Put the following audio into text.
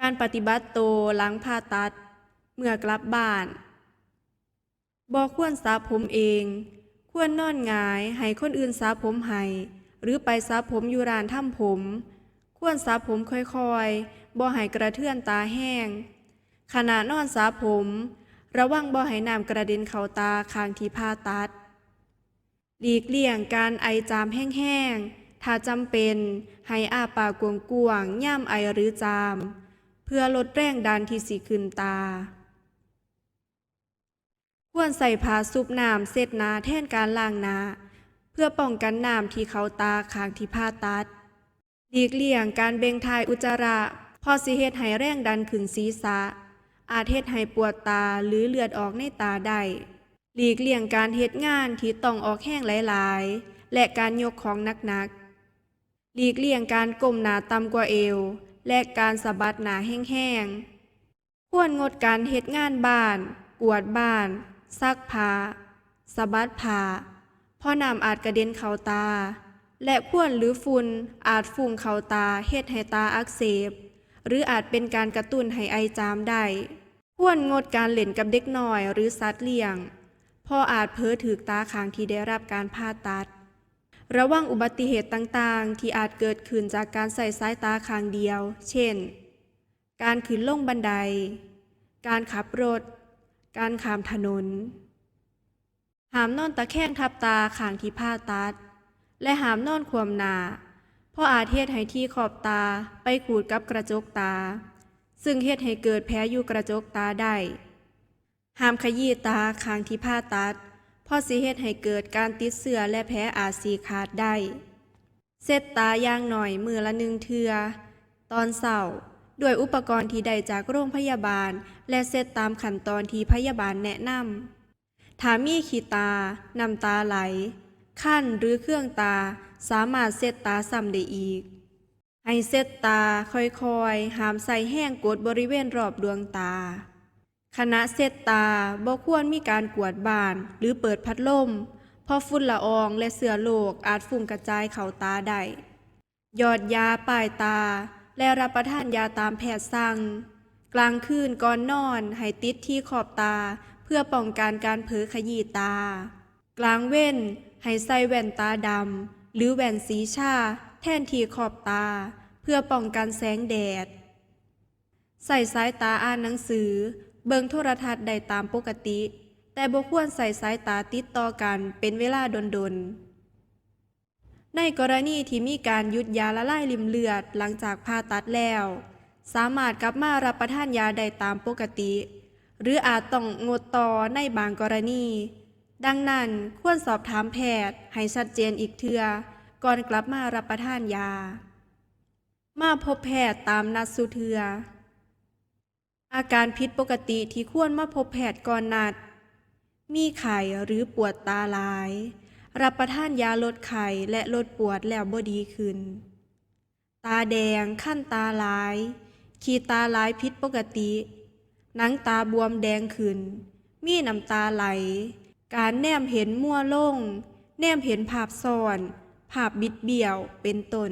ານປະຕິບັດໂຕຫຼັງຜ່າຕັດ ເມື່ອກັບບ້ານ. ບໍ່ຄວນສະຜົມເອງ, ຄວນນອນຫງາຍໃຫ້ຄົນອື່ນສະຜົມໃຫ້ ຫຼື ໄປສະຜົມຢູ່ຮ້ານທຳຜົມ. ຄວນສະຜົມຄ່ອຍໆ, ບໍ່ໃຫ້ກະເທືອນຕາແຮງ. ຂະນະນອນສະຜົມ, ລະວັງບໍ່ໃຫ້ນ້ຳກະເດັນເຂົ້າຕາຂ້າງທີ່ຜ່າຕັດ. ຫຼີກລ່ຽງການໄອຈາມແຮງໆ, ຖ້າຈຳເປັນ, ໃຫ້ອ້າປາກກວ້າງໆຍາມໄອ ຫຼື ຈາມ, ເພື່ອລົດແຮງດັນທີ່ຊິຂຶ້ນຕາ. ຄວນໃຊ້ຜ້າຊຸບນ້ຳເຊັດໜ້າແທນການລ້າງໜ້າ ເພື່ອປ້ອງກັນນ້ຳທີ່ເຂົ້າຕາຂ້າງທີ່ຜ່າຕັດ. ຫຼີກລ່ຽງການເບັ່ງຖ່າຍອຸດຈະຣະ, ເພາະຊິເຮັດໃຫ້ແຮງດັນຂຶ້ນສີສະ, ອາດເຮັດໃຫ້ປວດຕາ ຫຼື ເລືອດອອກໃນຕາໄດ້. ຫຼີກລ່ຽງການເຮັດງານທີ່ຕ້ອງອອກແຮງຫຼາຍໆ ແລະ ການຍົກຂອງໜັກໆ. ຫຼີກລ່ຽງການກົ້ມໜ້າຕ່ຳກວ່າເອວ ແລະ ການສະບັດໜ້າແຮງໆ. ຄວນງົດການເຮັດງານບ້ານ, ກວາດບ້ານ, ຊັກຜ້າ, ສະບັດຜ້າ, ເພາະນ້ຳອາດກະເດັນເຂົ້າຕາ ແລະ ຄວັນ ຫຼື ຝຸ່ນອາດຝຸ່ງເຂົ້າຕາ ເຮັດໃຫ້ຕາອັກເສບ ຫຼື ອາດເປັນການກະຕຸ້ນໃຫ້ໄອຈາມໄດ້. ຄວນງົດການຫຼິ້ນກັບເດັກນ້ອຍ ຫຼື ສັດລ້ຽງ, ເພາະອາດເຜີຖືກຕາຂ້າງທີ່ໄດ້ຮັບການຜ່າຕັດ. ລະວັງອຸບັດຕິເຫດຕ່າງໆ ທີ່ອາດເກີດຂຶ້ນຈາກການໃຊ້ສາຍຕາຂ້າງດຽວ ເຊັ່ນ ການຂຶ້ນລົງບັນໄດ, ການຂັບລົດ, ການຂ້າມຖະໜົນ. ຫ້າມນອນຕະແຄງທັບຕາຂ້າງທີ່ຜ່າຕັດ ແລະ ຫ້າມນອນຂວ້ຳໜ້າ, ເພາະອາດເຮັດໃຫ້ທີ່ຂອບຕາໄປຂູດກັບກະຈົກຕາ, ຊຶ່ງເຮັດໃຫ້ເກີດແຜຢູ່ກະຈົກຕາໄດ້. ຫ້າມຂະຢີ້ຕາຂ້າງທີ່ຜ່າຕັດ, ເພາະຊິເຮັດໃຫ້ເກີດການຕິດເຊື້ອ ແລະ ແຜອາດສີກຂາດໄດ້. ເຊັດຕາຢ່າງໜ້ອຍມື້ລະໜຶ່ງເທື່ອ ຕອນເຊົ້າ ດ້ວຍອຸປະກອນທີ່ໄດ້ຈາກໂຮງພະຍາບານ ແລະ ເຊັດຕາມຂັ້ນຕອນທີ່ພະຍາບານແນະນຳ. ຖ້າມີຂີ້ຕາ, ນ້ຳຕາໄຫຼ, ຄັນ ຫຼື ເຄືອງຕາ, ສາມາດເຊັດຕາຊ້ຳໄດ້ອີກ. ໃຫ້ເຊັດຕາຄ່ອຍໆ, ຫ້າມໃຊ້ແຮງກົດບໍລິເວນຮອບດວງຕາ. ຂະນະເຊັດຕາ ບໍ່ຄວນມີການກວາດບ້ານ ຫຼື ເປີດພັດລົມ, ເພາະຝຸ່ນລະອອງ ແລະ ເຊື້ອໂລກອາດຟຸ້ງກະຈາຍເຂົ້າຕາໄດ້. ຢອດຢາປ້າຍຕາ ແລະ ຮັບປະທານຢາຕາມແພດສັ່ງ. ກາງຄືນກ່ອນນອນໃຫ້ຕິດທີ່ຂອບຕາ ເພື່ອປ້ອງກັນການເຜີຂະຢີ້ຕາ. ກາງເວັນໃຫ້ໃສ່ແວ່ນຕາດຳ ຫຼື ແວ່ນສີຊາ ແທນທີ່ຂອບຕາ ເພື່ອປ້ອງກັນແສງແດດ. ໃຊ້ສາຍຕາອ່ານໜັງສື, ເບິ່ງໂທລະທັດໄດ້ຕາມປົກກະຕິ, ແຕ່ບໍ່ຄວນໃຊ້ສາຍຕາຕິດຕໍ່ກັນເປັນເວລາດົນໆ. ໃນກໍລະນີທີ່ມີການຢຸດຢາລະລາຍລິ້ມເລືອດຫຼັງຈາກຜ່າຕັດແລ້ວ, ສາມາດກັບມາຮັບປະທານຢາໄດ້ຕາມປົກກະຕິ ຫຼື ອາດຕ້ອງງົດຕໍ່ໃນບາງກໍລະນີ. ດັ່ງນັ້ນ, ຄວນສອບຖາມແພດໃຫ້ຊັດເຈນອີກເທື່ອກ່ອນກັບມາຮັບປະທານຢາ. ມາພົບແພດຕາມນັດສູ່ເທື່ອ. ອາການຜິດປົກກະຕິທີ່ຄວນມາພົບແພດກ່ອນນັດ: ມີໄຂ້ ຫຼື ປວດຕາຫຼາຍ, ຮັບປະທານຢາລົດໄຂ້ ແລະ ລົດປວດແລ້ວບໍ່ດີຂຶ້ນ, ຕາແດງ, ຄັນຕາຫຼາຍ, ຂີ້ຕາຫຼາຍຜິດປົກກະຕິ, ໜັງຕາບວມແດງຂຶ້ນ, ມີນ້ຳຕາໄຫຼ, ການແນມເຫັນມົວລົງ, ແນມເຫັນພາບຊ້ອນ, ພາບບິດບ້ຽວ ເປັນຕົ້ນ.